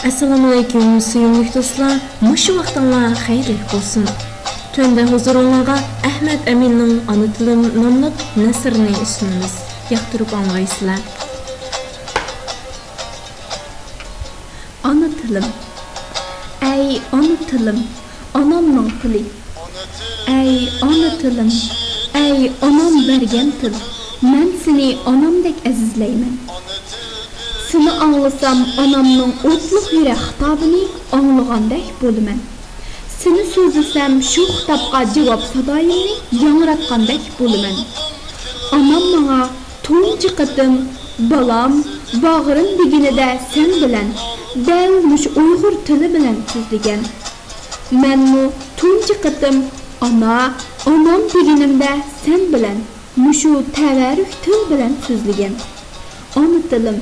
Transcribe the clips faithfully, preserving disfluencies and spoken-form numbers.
ئەسسالامۇئەلەيكۇم، سۆيۈملۈك دوستلار، مۇشۇ ۋاقتىڭلار خەيرلىك بولسۇن. تۆۋەندە ھۇزۇرۇڭلارغا ئەھمەد ئەمىننىڭ ئانا تىلىم ناملىق نەسرىنى سۇنىمىز. ياقتۇرۇپ ئاڭلايسىلەر. ئانا تىلىم. ئەي ئانا تىلىم، ئانامنىڭ تىلى. ئەي ئانا تىلىم، ئەي ئانام بەرگەن تىل، مەن سېنى ئانامدەك ئەزىزلەيمەن. سېنى ئاڭلىسام، ئانامنىڭ ئوتلۇق يۈرەك خىتابىنى ئاڭلىغاندەك بولىمەن. سېنى سۆزلىسەم، شۇ خىتابقا جاۋاب سادايىمنى ياڭراتقاندەك بولىمەن. ئانام ماڭا تۇنجى قېتىم «بالام، باغرىم» دېگىنىدە سەن بىلەن، دەل مۇشۇ ئۇيغۇر تىلى بىلەن سۆزلىگەن. مەنمۇ تۇنجى قېتىم «ئانا، ئانام» دېگىنىمدە سەن بىلەن، مۇشۇ تەۋەررۈك تىل بىلەن سۆزلىگەن. ئانا تىلىم،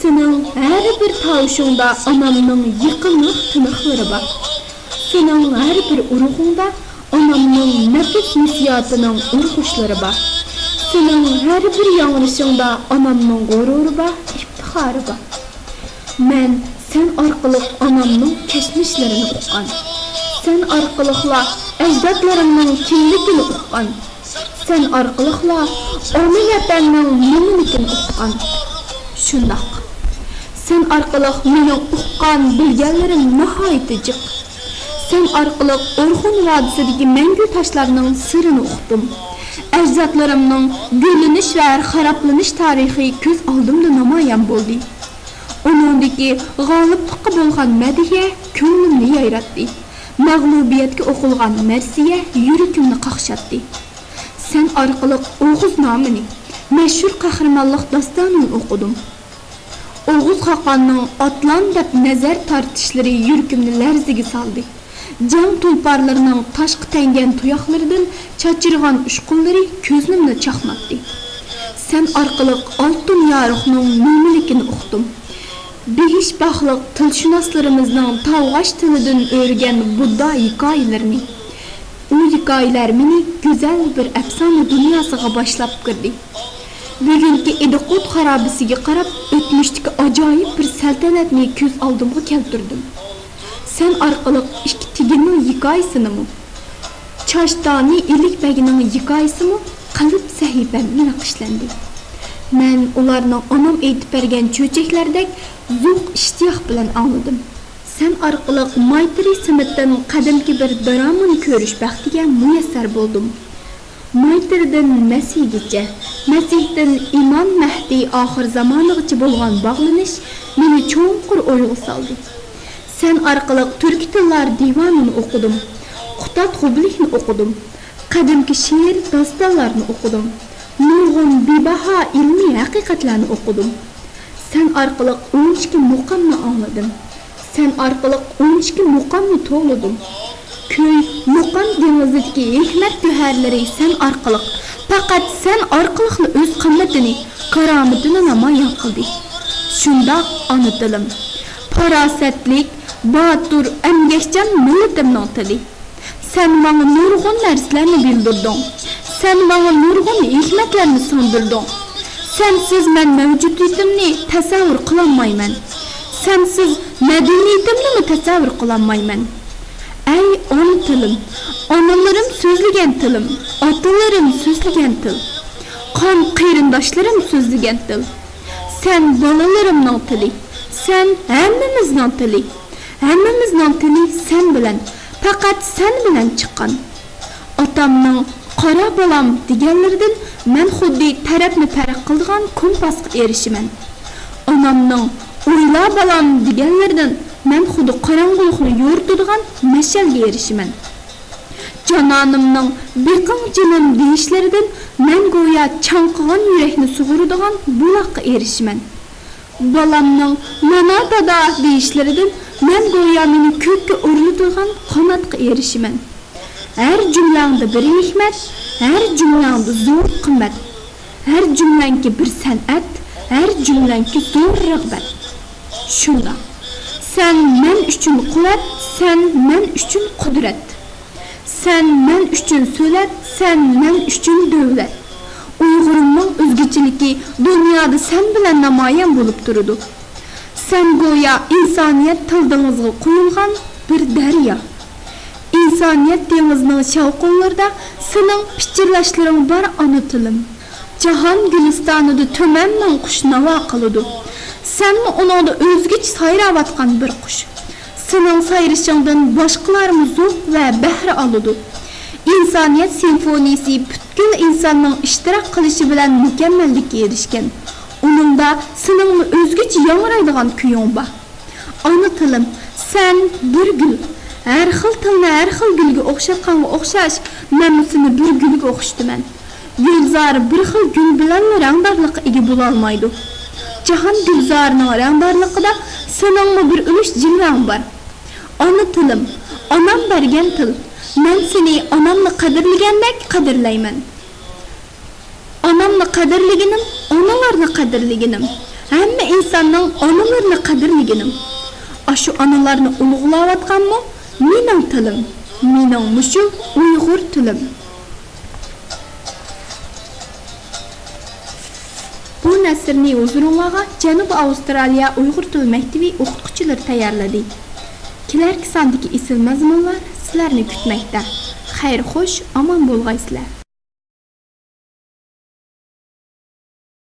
سېنىڭ ھەر بىر تاۋۇشۇڭدا ئانامنىڭ يېقىملىق تىنىقلىرى بار. سېنىڭ ھەر بىر ئۇرغۇڭدا ئانامنىڭ نەپىس نېسىھاتىنىڭ ئۇرغۇشلىرى بار. سېنىڭ ھەر بىر ياڭرىشىڭدا ئانامنىڭ غۇرۇرى بار، ئىپتىخارى بار. مەن سەن ئارقىلىق ئانامنىڭ كەچمىشلىرىنى ئۇققان. سەن ئارقىلىقلا ئەجدادلىرىمنىڭ كىملىكىنى ئۇققان. سەن ئارقىلىقلا ئانا ۋەتەننىڭ نېمىلىكىنى ئۇققان. شۇنداق. سەن ئارقىلىق مېنىڭ ئۇققان، بىلگەنلىرىم ناھايىتى جىق. سەن ئارقىلىق ئورخۇن ۋادىسىدىكى مەڭگۈ تاشلارنىڭ سىرىنى ئۇقتۇم. ئەجدادلىرىمنىڭ گۈللىنىش ۋە خارابلىنىش تارىخى كۆز ئالدىمدا نامايان بولدى. ئۇنىڭدىكى غالىبلىققا بولغان مەدھىيە كۆڭلۈمنى يايراتتى. مەغلۇبىيەتكە ئوقۇلغان مەرسىيە يۈرىكىمنى قاقشاتتى. سەن ئارقىلىق ئوغۇز نامىنى، مەشھۇر قەھرىمانلىق داستانىنى ئوقۇدۇم. ئوغۇز خاقاننىڭ «ئاتلان» دەپ نەزەر تارتىشلىرى يۈرىكىمنى لەرزىگە سالدى. جەڭ تۇلپارلىرىنىڭ تاشقا تەڭگەن تۇياقلىرىدىن چاچرىغان ئۇچقۇنلىرى كۆزلىرىمنى چاقناتتى. سەن ئارقىلىق ئالتۇن يارۇقنىڭ نېمىلىكىنى ئۇقتۇم. بېھىش باغلىق تىلشۇناسلىرىمىزنىڭ تاۋغاش تىلىدىن ئۆرگەن بۇددا ھېكايىلىرىنى. ئۇ ھېكايىلەر مېنى گۈزەل بىر ئەپسانە دۇنياسىغا باشلاپ كىردى. بۈگۈنكى ئىدىقۇت خارابىسىگە قاراپ، ئۆتمۈشتىكى ئاجايىپ بىر سەلتەنەتنى كۆز ئالدىمغا كەلتۈردۈم. سەن ئارقىلىق ئىككى تېگىننىڭ ھېكايىسىنىمۇ، چاشتانى ئىلىك بەگنىڭ ھېكايىسىمۇ قەلب سەھىپەمدە نەقىشلەندى. مەن ئۇلارنىڭ ئانام ئېيتىپ بەرگەن چۆچەكلەردەك زوق ئىشتىياق بىلەن ئاڭلىدىم. سەن ئارقىلىق مايترى سىمىتتىن قەدىمكى بىر دارامىنى كۆرۈش بەختىگە مۇيەسسەر بولدۇم. مايترىدىن مەسىھگىچە، مەسىھتىن ئىمام مەھدى ئاخىر زامانىغىچە بولغان باغلىنىش مېنى چوڭقۇر ئويغا سالدى. سەن ئارقىلىق تۈركىي تىللار دىۋانىنى ئوقۇدۇم، قۇتاد غۇبلىھنى ئوقۇدۇم، قەدىمكى شېئىر، داستانلارنى ئوقۇدۇم، نۇرغۇن بىباھا ئىلمىي ھەقىقەتلەرنى ئوقۇدۇم. سەن ئارقىلىق ئون ئىككى مۇقامنى ئاڭلىدىم. سەن ئارقىلىق ئون ئىككى مۇقامنى توۋلىدىم. كۈي، مۇقام دېڭىزىدىكى ھېكمەت گۆھەرلىرى سەن ئارقىلىق، پەقەت سەن ئارقىلىقلا ئۆز قىممىتىنى، كارامىتىنى نامايان قىلدى. شۇنداق، ئانا تىلىم، پاراسەتلىك، باتۇر، ئەمگەكچان مىللىتىمنىڭ تىلى. سەن ماڭا نۇرغۇن نەرسىلەرنى بىلدۈردۈڭ. سەن ماڭا نۇرغۇن ھېكمەتلەرنى سىڭدۈردۈڭ. سەنسىز مەن مەۋجۇدىيىتىمنى تەسەۋۋۇر قىلالمايمەن. سەنسىز مەدەنىيىتىمنىمۇ تەسەۋۋۇر قىلالمايمەن. ئەي ئانا تىلىم، ئانىلىرىم سۆزلىگەن تىلىم، ئاتىلىرىم سۆزلىگەن تىل، قان قېرىنداشلىرىم سۆزلىگەن تىل. سەن بالىلىرىمنىڭ تىلى، سەن ھەممىمىزنىڭ تىلى. ھەممىمىزنىڭ تىلى سەن بىلەن، پەقەت سەن بىلەن چىققان. ئاتامنىڭ «قارا بالام» دېگەنلىرىدىن مەن خۇددى تەرەپنى پەرق قىلىدىغان كومپاسقا ئېرىشىمەن. ئانامنىڭ «ئويلا بالام» دېگەنلىرىدىن مەن خۇددى قاراڭغۇلۇقنى يورۇتىدىغان مەشئەلگە ئېرىشىمەن. جانانىمنىڭ «بېقىڭ جېنىم» دېيىشلىرىدىن مەن گويا چاڭقىغان يۈرەكنى سۇغۇرىدىغان بۇلاققا ئېرىشىمەن. بالامنىڭ «مانا دادا» دېيىشلىرىدىن مەن گويا مېنى كۆككە ئۆرلىتىدىغان قاناتقا ئېرىشىمەن. ھەر جۈملەڭدە بىر ھېكمەت، ھەر جۈملەڭدە زور قىممەت، ھەر جۈملەڭكى بىر سەنئەت، ھەر جۈملەڭكى زور رىغبەت. شۇنداق. سەن مەن ئۈچۈن قۇۋۋەت، سەن مەن ئۈچۈن قۇدرەت. سەن مەن ئۈچۈن سۆلەت، سەن مەن ئۈچۈن دۆلەت. ئۇيغۇرۇمنىڭ ئۆزگىچىلىكى دۇنيادا سەن بىلەن نامايان بولۇپ تۇرىدۇ. سەن گويا ئىنسانىيەت تىل دېڭىزىغا قۇيۇلغان بىر دەريا. ئىنسانىيەت دېڭىزىنىڭ شاۋقۇنلىرىدا سېنىڭ پىچىرلاشلىرىڭ بار، ئانا تىلىم. جاھان گۈلىستانىدا تۈمەن مىڭ قۇش ناۋا قىلىدۇ. سەنمۇ ئۇنىڭدا ئۆزگىچە سايراۋاتقان بىر قۇش. سېنىڭ سايرىشىڭدىن باشقىلارمۇ زوق ۋە بەھرە ئالىدۇ. ئىنسانىيەت سىمفونىيىسى پۈتكۈل ئىنساننىڭ ئىشتىراك قىلىشى بىلەن مۇكەممەللىككە ئېرىشكەن. ئۇنىڭدا سېنىڭمۇ ئۆزگىچە ياڭرايدىغان كۈيۈڭ بار. ئانا تىلىم، سەن بىر گۈل. ھەر خىل تىلنى ھەر خىل گۈلگە ئوخشاتقانغا ئوخشاش، مەنمۇ سېنى بىر گۈلگە ئوخشىتىمەن. گۈلزار بىر خىل گۈل بىلەنلا رەڭدارلىققا ئىگە بولالمايدۇ. جاھان گۈلزارىنىڭ رەڭدارلىقىدا سېنىڭمۇ بىر ئۈلۈش جىلۋەڭ بار. ئانا تىلىم، ئانام بەرگەن تىل. مەن سېنى ئانامنى قەدىرلىگەندەك قەدىرلەيمەن. ئانامنى قەدىرلىگىنىم، ئانىلارنى قەدىرلىگىنىم، ھەممە ئىنساننىڭ ئانىلىرىنى قەدىرلىگىنىم. ئاشۇ ئانىلارنى ئۇلۇغلاۋاتقانمۇ مېنىڭ تىلىم، مېنىڭ مۇشۇ ئۇيغۇر تىلىم. بۇ نەسرنى ھۇزۇرۇڭلارغا جەنۇبىي ئاۋسترالىيە ئۇيغۇر تىل مەكتىپى ئوقۇتقۇچىلىرى تەييارلىدى. كېلەركى ساندىكى ئېسىل مەزمۇنلار سىلەرنى كۈتمەكتە. خەير خوش، ئامان بولغايسىلەر.